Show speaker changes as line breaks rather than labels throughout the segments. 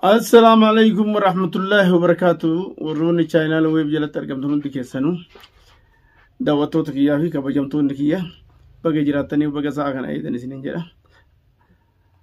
Assalaamu alaikum warahmatullaahi wabarakaatu. Warroonni chaayinaala weeb jalatti argamtan hundi keessanuu daawwattoota kiyyaa fi kabajamtoonni kiyya baga jiraattanii baga sa'a kana eedan isiniin jedha.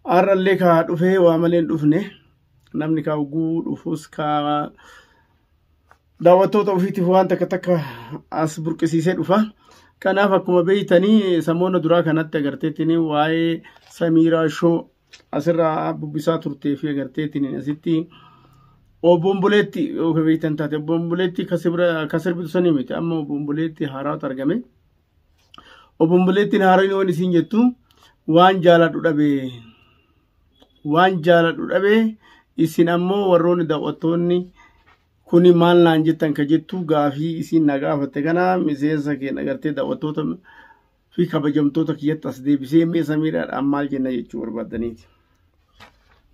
Har'allee kaa dhufee waa malee hin dhufne namni kaa oguu dhufus kaa daawwattoota ofiitiif waan takka takka as burqisiisee dhufa. Kanaaf akkuma beeytanii samoona duraa kanatti agarteetiin waa'ee Samiiraa Shoo asirraa bubbisaa turtee fi agarteetiin asitti obomboleetti yoo beeytan taate obomboleetti ka sirbitu sanii miti amma obomboleetti haaraatu argame. Obomboleettiin haaraan waan isiin jettu waan jaaladhu dhabee waan jaaladhu dhabee isin ammoo warroonni daawwattoonni kuni maal naan jettan ka jettu gaafii isiin na gaafatte kana miseensa keenya agartee daawwattoota fi kabajamtoota kiyyatti as deebisee mee Samiiraadhaan maal jenna jechuu barbaaddaniiti.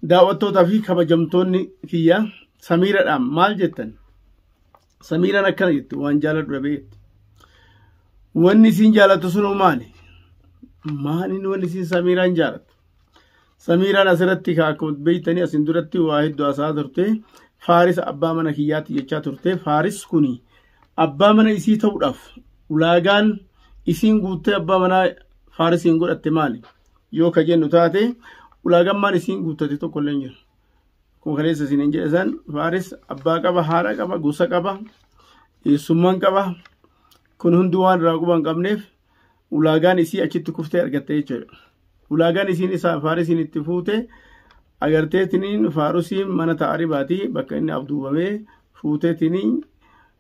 Daawwattootaa fi kabajamtoonni kiyya Samiiraadhaan maal jettan? Samiiraan akkana jetti waan jaaladhu dhabee jetti. Wanni isiin jaalattu sunoo maali? Maaliin wanni isiin Samiiraan jaalattu? Samiiraan asirratti akkuma beektanii asin duratti waa hedduu haasa'aa turte. Faaris abbaa mana kiyyaatti jechaa turte. Faaris kuni abbaa mana isii ta'uudhaaf ulaagaan isiin guuttee abbaa manaa Faarisiin godhatte maali? Yoo ka jennu taate ulaagaan maal isiin guuttate tokko illee hin jiru. Akkuma kaleessa isin hin jedhe san Faaris abbaa qaba, haadha qaba, gosa qaba, eessummaan qaba. Kun hundi waan irraa quba hin qabneef ulaagaan isii achitti kuftee argatte jechuudha. Ulaagaan isiin isaa Faarisiin itti fuute agarteetiniin Faarusiin mana taa'aribaati bakka inni abduubamee fuuteetiniin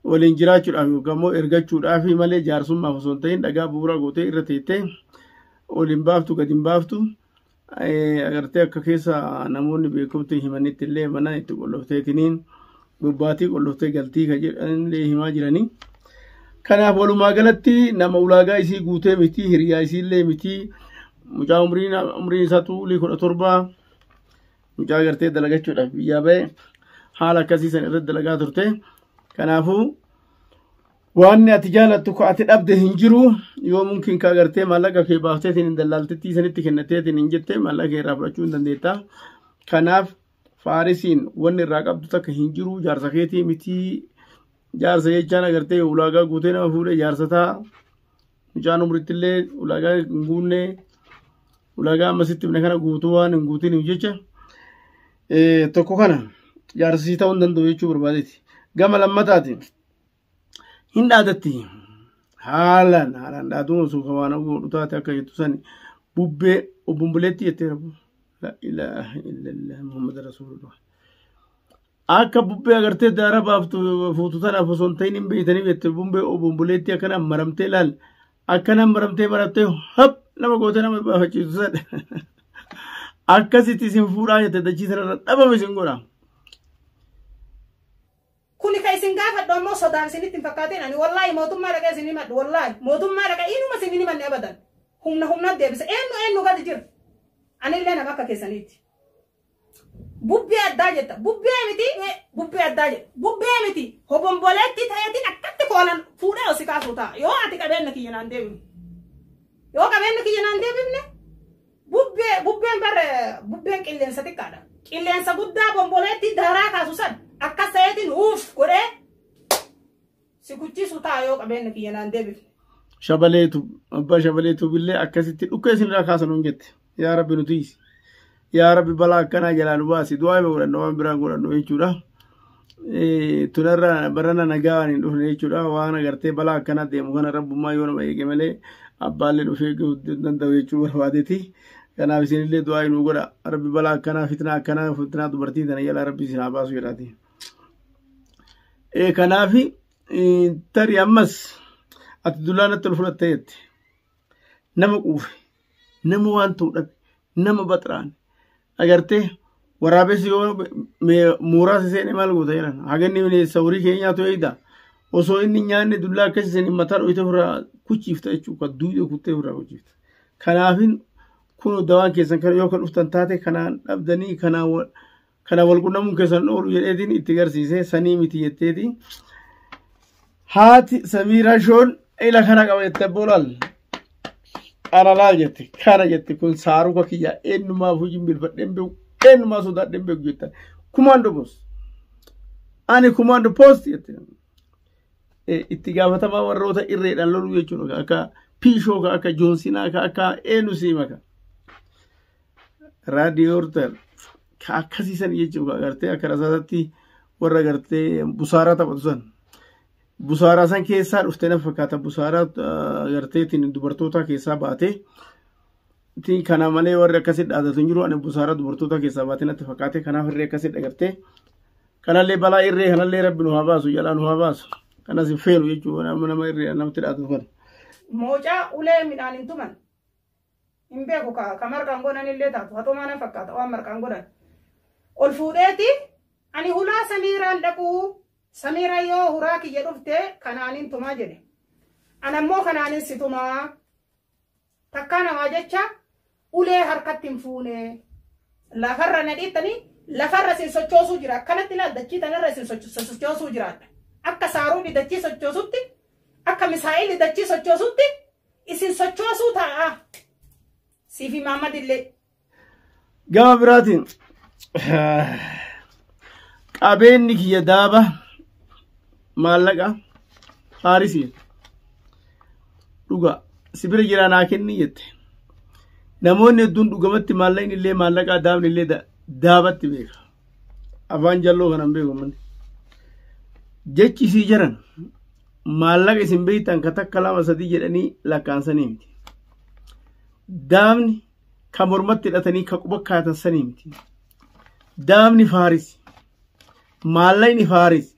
waliin jiraachuudhaaf yookaan immoo ergachuudhaaf malee jaarsummaaf osoo hin ta'in dhagaa bu'uura gootee irra teettee ol hin baaftu gad hin baaftu agartee akka keessa namoonni beekumti himanitti illee mana itti qollofteetiniin bobbaatii qolloftee galtii kan jedhanillee himaa jiranii. Kanaaf walumaa galatti nama ulaagaa isii guutee miti hiriyaa isiillee miti mucaa umriin isaa tuulii 17 mucaa gartee dalagachuudhaaf biyyaa ba'e haala akkasii san irratti dalagaa turte. Kanaafuu waan ati jaalattu ka ati dhabde hin jiru yoo mumkin ka gartee maallaqa kee baafteetiin hin dallaaltittii sanitti kennateetiin hin jette maallaqa kee irraa fudhachuu hin dandeetta. Kanaaf Faarisiin wanni irraa qabdu takka hin jiru jaarsa keetii mitii jaarsa jechaan agartee ulaagaa guutee nama fuudhe jaarsa ta'a. Mucaan umrittillee ulaagaa hin guunne ulaagaa ammasitti himne kana guutuu waan hin guutiniif jecha tokko kana jaarsisii ta'uu hin danda'u jechuu barbaadeeti. Gama lammataatiin hin dhaadatti haalaan haalaan dhaaduun osoo ka waan godhu taate akka jettu sani bubbee obomboleetti jettee rabbu. La ilaaha illallah Muhammad Rasulullah. Akka bubbee agartee daara baaftu fuutu tanaaf osoo hin ta'in hin beeytanii jette bubbee obomboleetti akkana maramtee laal akkana maramtee maramtee hap nama gootee nama baafachiisu sana. Akkasitti isin fuudhaa jette dachii sanarra dhabame isin godha.
Kuni ka isin gaafadhu ammoo sodaan isinitti hin fakkaatin ani wallaahi mootummaa dhaqee isin himadhu wallaahi mootummaa dhaqee inuma isin hin himanne abadan humna humna deebisa eenyu eenyu gadi jira anillee nama akka keessaniiti. Bubbee addaa jetta bubbee miti bubbee addaa jetta bubbee miti hobomboleetti ta'eetiin akkatti koolan fuudhee osi kaasuu ta'a yoo ati qabeenya kiyya naan deebifne yoo qabeenya kiyya naan deebifne bubbee bubbeen bar bubbeen qilleensa xiqqaadha qilleensa guddaa bomboleetti daaraa kaasu san akkas ta'eetiin uuf godhee si kuchiisu ta'a yoo qabeenya kiyya naan deebifne.
Shabaleetu abbaa shabaleetu billee akkasitti dhukkee isinirraa kaasan hin jette yaa rabbi nu tiisi yaa rabbi balaa akkanaa jalaa nu baasi du'aa hima godhannu waan biraan godhannu jechuudha. Tunarra barana nagaa waan hin dhufne jechuudha waan agartee balaa akkanaa deemu kana rabbummaa yoo nama eege malee abbaallee dhufee eeguu danda'u jechuu barbaadeeti. Kanaaf isinillee du'aa nu godha rabbi balaa akkanaa fitnaa akkanaa fitnaa dubartii tana jalaa rabbi isin haa baasu jedhaati. Kanaaf tarii ammas ati dullaa natti ol fudhattee jette nama quufe nama waan ta'u dhabe nama baxraan agartee waraabessi yoo mooraa si seene maal goota jedhan haganni bineensa horii keenyaatu eegda osoo inni nyaanne dullaa akkasii seen mataa dhoyite ofirraa kuchiifta jechuudha duudee kuttee ofirraa kuchiifta kanaafin kun dawaan keessan kan yoo kan dhuftan taate kanaan dhabdanii kanaan wal qunnamuun keessan oolu jedheetiin itti garsiise sanii miti jetteeti. Haati Samiiraa Shoon ila kana qaba jette abboo laal. Ana laal jette kana jette kun saaruka kiyya eenyumaaf hojii bilfadheen beeku eenyumaa sodaadheen beeku jette. Kumaandoo post. Ani kumaandoo post jette. Itti gaafatamaa warroota irreedhaan loluu jechuudha. Akka Piishoo ka akka Joonsinaa ka akka eenyu siima ka. Raadiyoortar ka akkasiisan jechuudha agartee akka rasaasatti warra agartee busaaraa taphatu san. Busaaraa san keessaa dhuftee na fakkaata busaaraa agarteetiin dubartoota keessaa baatee. Kana malee warri akkasii dhaadatu hin jiru ani busaaraa dubartoota keessaa baatee natti fakkaate kanaaf irree akkasii agartee. Kanallee balaa irree kanallee rabbi nu haa baasu jalaa nu haa baasu. Kanas hin feenu jechuudha nama irree namatti dhaadatu kana.
Moocaa ulee midhaan hin tuman. Hin beeku ka marqaan godhan illee taatu haxumaa na fakkaata waan marqaan godhan. Ol fuudheeti ani hulaa Samiiraan dhaquu Samiira yoo huraa kiyya dhufte kanaanin tumaa jedhe. Anammoo kanaanin si tumaa. Takkaa namaa jecha ulee harkatti hin fuune. Lafarra na dhiittanii lafarra isin sochoosuu jira. Akkanatti ilaal dachii tanarra isin sochoosuu jiraadha. Akka saaruun dachii sochoosutti akka misaa'illi dachii sochoosutti isin sochoosuu ta'a. Siifi Mahammad illee.
Gama biraatiin qabeenyi kiyya daaba maallaqa Faarisii dhuga sibira jiraa naa kenni jette. Namoonni hedduun dhugamatti maallaqni illee maallaqaa daabni illee daabatti beeka. Afaan jalloo kanan beeku manni. Jechi isii jiran maallaqa isin beektan ka takka lama sadii jedhanii lakkaansanii miti. Daabni ka mormatti hidhatanii ka quba kaatan sanii miti. Daabni Faarisi. Maallaqni Faarisi.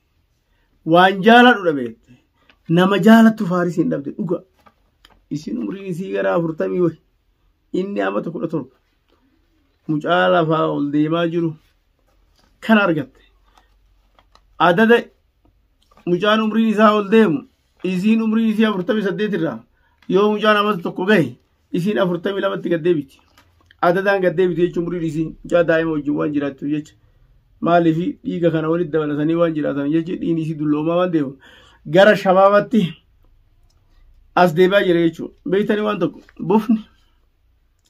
Waan jaaladhu dhabeette. Nama jaalattu Faarisi hin dhabde dhuga. Isin umriin isii gara 40 wayi. Inni amata 17. Mucaa lafaa ol deemaa jiru kan argatte. Adada mucaan umriin isaa ol deemu isiin umriin isii 48 irraa yoo mucaan amata tokko gahe isiin 42tti gad deebiti. Adadaan gad deebiti jechuun umriin isii mucaa daa'ima wajjin waan jiraattu jecha. Maaliif dhiiga kana walitti dabalatanii waan jiraatan jecha dhiigni isii dulloomaa waan deemu gara shabaabatti as deebi'aa jira jechuudha. Beektanii waan tokko bufni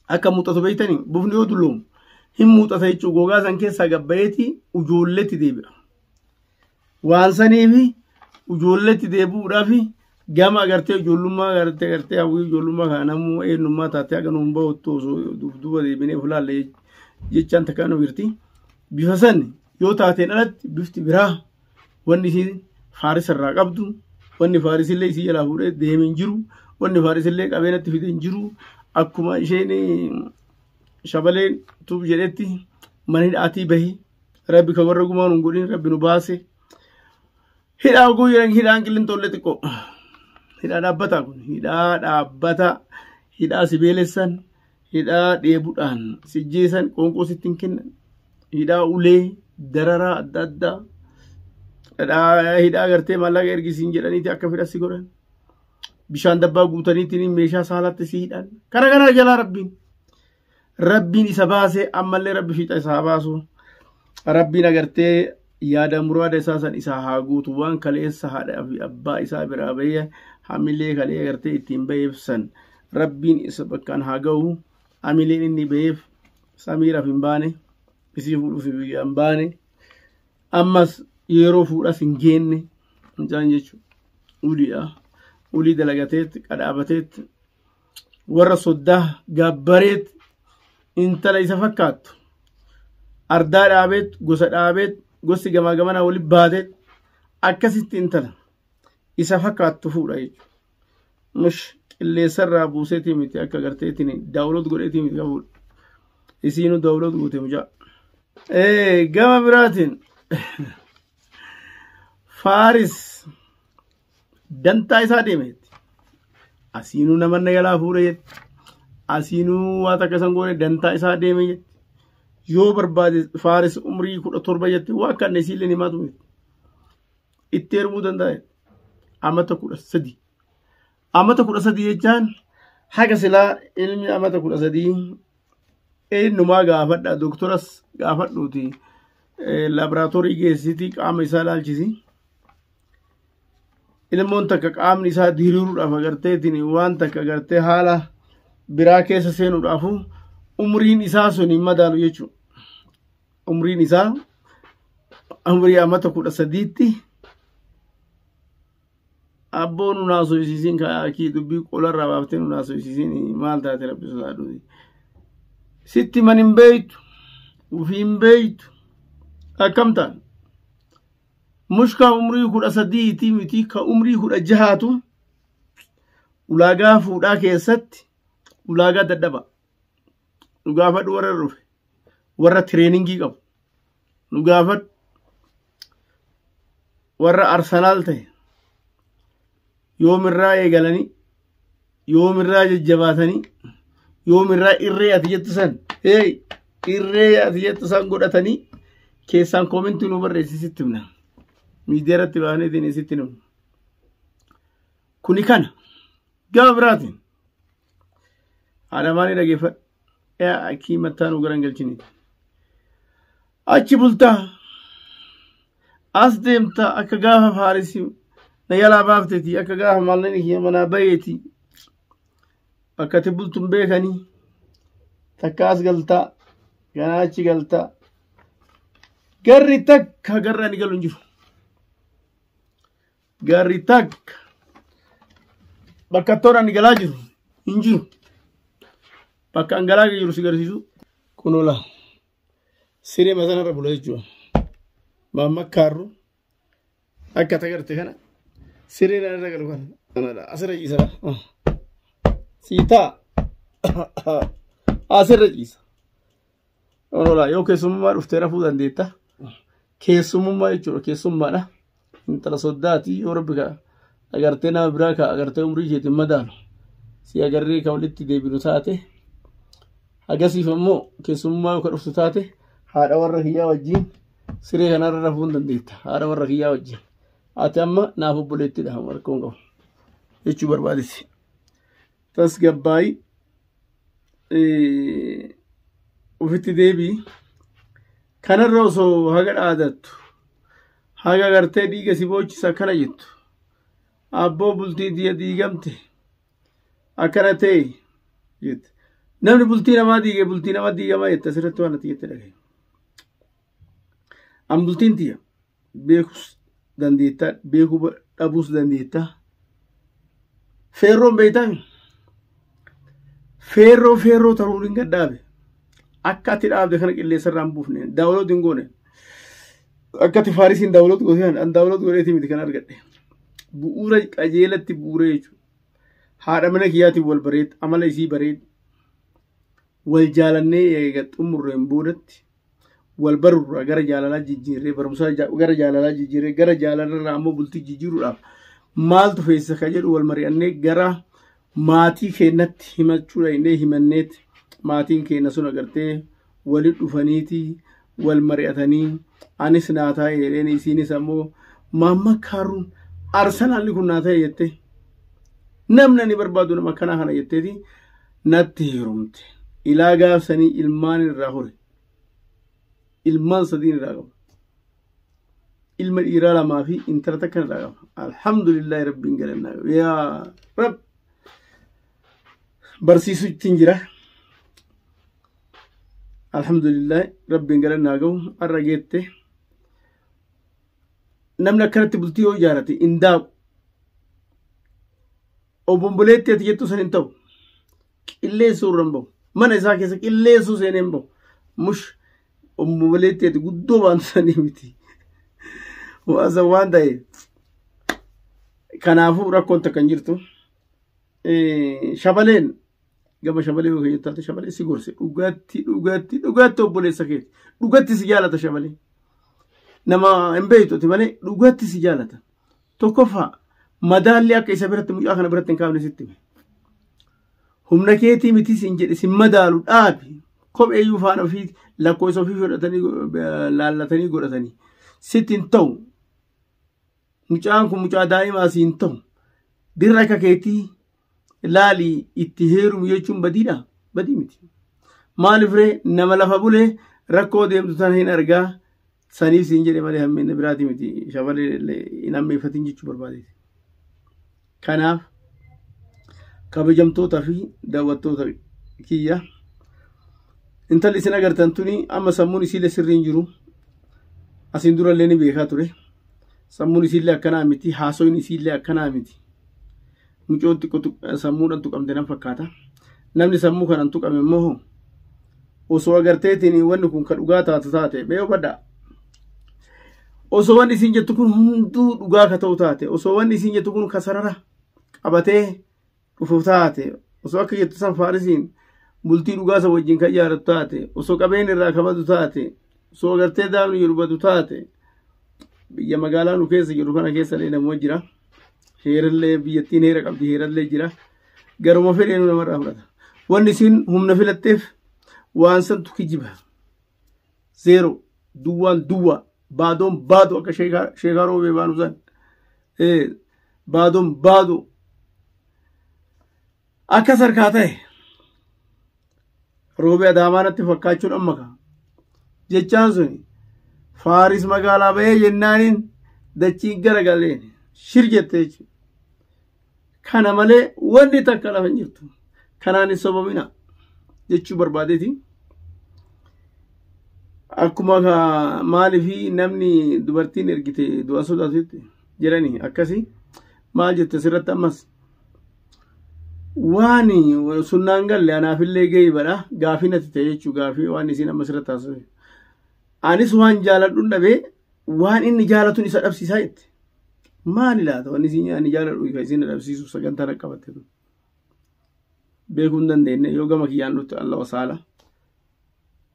akka muuxatu beektanii bufni yoo dulloomu hin muuxata jechuudha. Gogaa san keessaa gabbayeeti ijoolleetti deebi'a. Waan saniifi ijoolleetti deebi'uudhaaf gama agartee ijoollummaa agartee agartee hawwii ijoollummaa kana namuu eenyummaa taatee akka nuun bahutti osoo duuba deebinee fulaalle jechaan takka nu jirti. Bifa san yoo taateen alatti bifti biraa wanni isiin Faaris irraa qabdu wanni Faarisillee isii jalaa fuudhee deemee hin jiru wanni Faarisillee qabeenatti fidee hin jiru akkuma isheen shabaleen tuub jedhetti mana hidhaatii bahi rabbi kan warra gumaan hin godhin rabbi nu baase. Hidhaa oguu jiran hidhaan qillintollee xiqqoo hidhaa dhaabbataa kun hidhaa dhaabbataa hidhaa sibeelessan hidhaa dheebuudhaan sijjeessan qoonqoo sitti hin kennan hidhaa ulee dararaa adda addaa hidhaa agartee maallaqa ergisiin jedhaniiti akka fedhas si godhan bishaan dabbaa guutaniitiin meeshaa saalaatti si hidhan kana kana jalaa rabbiin isa baase ammallee rabbi fiixa isaa baasu rabbiin agartee yaada muraada isaa san isaa haa guutu waan kaleessa haadhaa fi abbaa isaa biraa bahee hamilee kalee agartee ittiin baheef san rabbiin isa bakkaan haa ga'u hamileen inni baheef Samiiraaf hin baane isii fuudhuuf biyya hin baane ammas yeroo fuudhas hin geenne mucaan jechuudha uliidha ulii dalagateetti qadhaabateetti warra soddaa gaabbareetti intala isa fakkaattu ardaa dhaabeet gosa dhaabeet gosti gamaa gamanaa walitti baateet akkasitti intala isa fakkaattu fuudha jechuudha. Mush qilleensarraa buuseetii miti akka garteetiin daawuloot godheetii miti qabuudha. Isiinuu daawuloot goote mucaa. Gama biraatiin Faaris dantaa isaa deemeetti. Asiinuu namanna jalaa fuudhe jetti. Asiinuu waa takka san goone dantaa isaa deeme jetti. Yoo barbaade Faaris umrii 17 jetti waa akka inni isiillee himaatu miti. Itti heerumuu danda'a. Amata 13. Amata 13 jechaan haga silaa ilmi amata 13 eenyumaa gaafadha doktoras gaafadhuuti laaboraatoorii geessiti qaama isaa ilaalchisi. Ilmoon takka qaamni isaa diriiruudhaaf agarteetiin waan takka agartee haala biraa keessa seenuudhaaf umriin isaa sun hin madaalu jechuudha. Umriin isaa Umrii amata 13tti abboo nu naasofisiisin kaakii dubbii qolarraa baaftee nu naasofisiisin maal taate rabbi sodaadhu. Sitti man hin beeytu ufii hin beeytu akkam ta'an. Mushkaa umrii 13ti miti ka umrii 16tu ulaagaa fuudhaa keessatti ulaagaa dadhaba. Nu gaafadhu warra dhufe warra tireeningii qabu nu gaafadhu warra Arsanaal ta'e yoomirraa eegalanii yoomirraa jajjabaatanii yoomirraa irree ati jettu san hey irree ati jettu san godhatanii keessaan koomentii nu barreessi sitti himna. Miidiyaa irratti baafneetiin sitti himna. Kuni kana gama biraatiin haadha maanii dhageeffadhu. Yaa akii mataa nu garan galchiniiti. Achi bultaa as deemtaa akka gaafa faarisii na yalaa baafteeti akka gaafa maallaqni kiyya manaa bayeeti. Bakka ati bultu hin beekanii takka as galtaa ganaa achi galtaa. Garri takka garri ani galu hin jiru. Garri takka bakka toora ani galaa jiru hin jiru. Bakka an galaa jiru si garsiisu. Kunola siree masanarra bula jechuudha. Maamma kaarru akka tagalte kana siree irra galu kana asirra ciisa. Siitaa asirra ciisa. Kunola yoo keessummaa dhuftee rafuu dandeetta. Keessummaa jechuudha keessummaadha. Intala soddaati yoo rabbi ka agartee nama biraa ka agartee umrii isheetiin madaalu. Si agarree ka walitti deebinu taate. Agasiif ammoo keessummaa yoo ka dhuftu taate haadha warra kiyyaa wajjin siree kanarra rafuu hin dandeetta. Haadha warra kiyyaa wajjin. Ati amma naaf obboleettidha rakkoon qabu jechuu barbaadisi. Tasgabbaayi ofitti deebii kanarra osoo haga dhaadattu haga gartee dhiiga si boochisa akkana jettu abboo bultii diya diigamte akkana ta'e jette. Namni bultii namaa diige bultii nama diigamaa jette asirratti waan ati jette dhagaye. An bultiin tiyya beekus dandeettaa beekuu dhabuus dandeettaa. Feerroon beektaa feerroo feerroo taruun hin gadhaabe. Akka ati dhaabde kana qilleensa irraa hin buufne daawwaloot hin goone. Akka ati faarisiin daawwaloot goote an daawwaloot godheetii miti kan argadhe. Bu'uura qajeelatti bu'uura jechuudha. Haadha mana kiyyaatiin wal bareed amala isii bareed wal jaalannee eega xumurreen boodatti wal barurraa gara jaalalaa jijjiirree barumsaa gara jaalalaa jijjiirree gara jaalalarraa ammoo bultii jijjiiruudhaaf maaltu feessa ka jedhu wal mari'annee gara maatii keenyatti himachuudha innee himanneeti maatiin keenya sun agartee wali dhufaniiti wal mari'atanii anis naa taa'e jedheen isiinis ammoo maamma kaaruun arsanaalli kun naa ta'e jettee namni ani barbaadu nama akkanaa kana jetteeti natti heerumte. Ilaa gaafsanii ilmaan irraa hore. Ilmaan sadiin irraa qaba. Ilma dhiiraa lamaa fi intala takka irraa qaba. Alhamdulillahi rabbiin galannaa. Yaa Rab. Barsiisuutti jira. Alhamdulillahi rabbiin galannaa gahu har'a geette. Namni akkanatti bultii yoo ijaarate hin daaqu. Obomboleetti ati jettu san hin ta'u. Qilleensuu irra hin bahu. Mana isaa keessa qilleensuu seenee hin bahu. Mush obomboleetti ati guddoo baantu sanii miti. Waan waan ta'eef. Kanaafuu rakkoon takka hin jirtu. Shabaleen gama shabalee yoo jettu taate shabalee si gorse dhugaatti dhugaatti dhugaatti obboleessa keeti. Dhugaatti si jaalata shabalee. Nama hin beektu ati malee dhugaatti si jaalata. Tokkoffaa madaalli akka isa biratti mucaa kana biratti hin kaafne sitti hime. Humna keetii miti siin jedhe si madaalu dhaabi. Kopheeyyuu faana ofii lakkoofsa ofii fudhatanii laallatanii godhatanii sitti hin ta'u. Mucaan kun mucaa daa'imaa si hin ta'u. Dirra akka keetii laalii itti heerumu jechuun badiidha. Badii miti. Maaliif ree nama lafa bulee rakkoo deemtu tana hin argaa saniif siin jedhe malee hammeenna biraati miti. Shabalee hin hammeeffatin jechuu barbaadeeti. Kanaaf kabajamtoota fi daawwattoota kiyya intalli isin agartan tuni amma sammuun isiilee sirrii hin jiru. Asiin durallee ni beekaa ture. Sammuun isiillee akkanaa miti. Haasoyin isiillee akkanaa miti. Mucoon xiqqoo sammuudhaan tuqamte nan fakkaata. Namni sammuu kanaan tuqame immoo osoo agarteetiin wanni kun ka dhugaa taatu taate mee hubadhaa. Osoo wanni isiin jettu kun hunduu dhugaa ka ta'u taate, osoo wanni isiin jettu kun ka sarara qabatee dhufu taate, osoo akka jettu san Faarisiin bultii dhugaa san wajjin kan ijaaratu taate, osoo qabeen irraa kabadu taate, osoo agartee daabni jiru badu taate, biyya magaalaa nu keessa jiru kana keessa illee namoo jira. Heerallee biyyattiin heera qabdi, heerallee jira. Garuma fedheenu namarraa fudhata. Wanni isiin humna filatteef waan santu kijiba. Zeero duwwaan duwwaa, baadoon baadoo, akka sheekaa Roobee baanu san baadoon baadoo akka sarkaa ta'e Roobee Adaamaa natti fakkaachuun amma ka jechaan suni Faaris magaalaa bahee jennaaniin dachiin garagaleen shir jette jechuudha. Kana malee wanni takka lafa hin jirtu. Kanaan hin sobamina jechuu barbaadeeti. Akkuma maaliifi namni dubartiin ergite du'a sodaatutti jedhani akkasi maal jette sirratti ammas waan sunnaan galle anaafillee geeyibadha, gaafii natti ta'e jechuu, gaafii waan isiin amma sirratti haasofte. Anis waan jaaladhuun dhabee, waan inni jaalatuun isa dhabsiisaa jette. Maali laata wanni isiin ani jaaladhu kan isiin dhabsiisu sagantaa na qabatte kun? Beekuu hin dandeenye. Yoo gama kiyyaan dhufte Allah wasaala.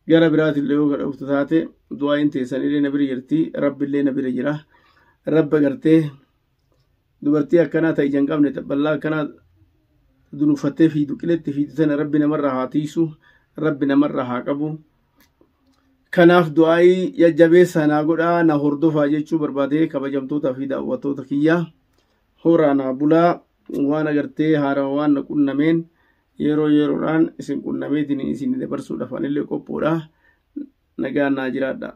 Gara biraatillee yoo dhuftu taate du'aayin teessanillee na bira jirti, Rabbillee na bira jira. Rabba gartee dubartii akkanaa ta'e ija hin qabne, bal'aa akkanaa dunuuffattee fiidu, qiletti fiidu tana Rabbi namarraa haa tiisu, Rabbi namarraa haa qabu. Kanaaf du'aayii jajjabeessaa naa godhaa, na hordofaa jechuu barbaade. Kabajamtootaa fi daawwattoota kiyyaa, horaa naa bulaa. Waan agartee haarawa waan na qunnameen yeroo yeroodhaan isin qunnameetiin isin dabarsuudhaaf anillee qophoodha. Nagaan naa jiraadha.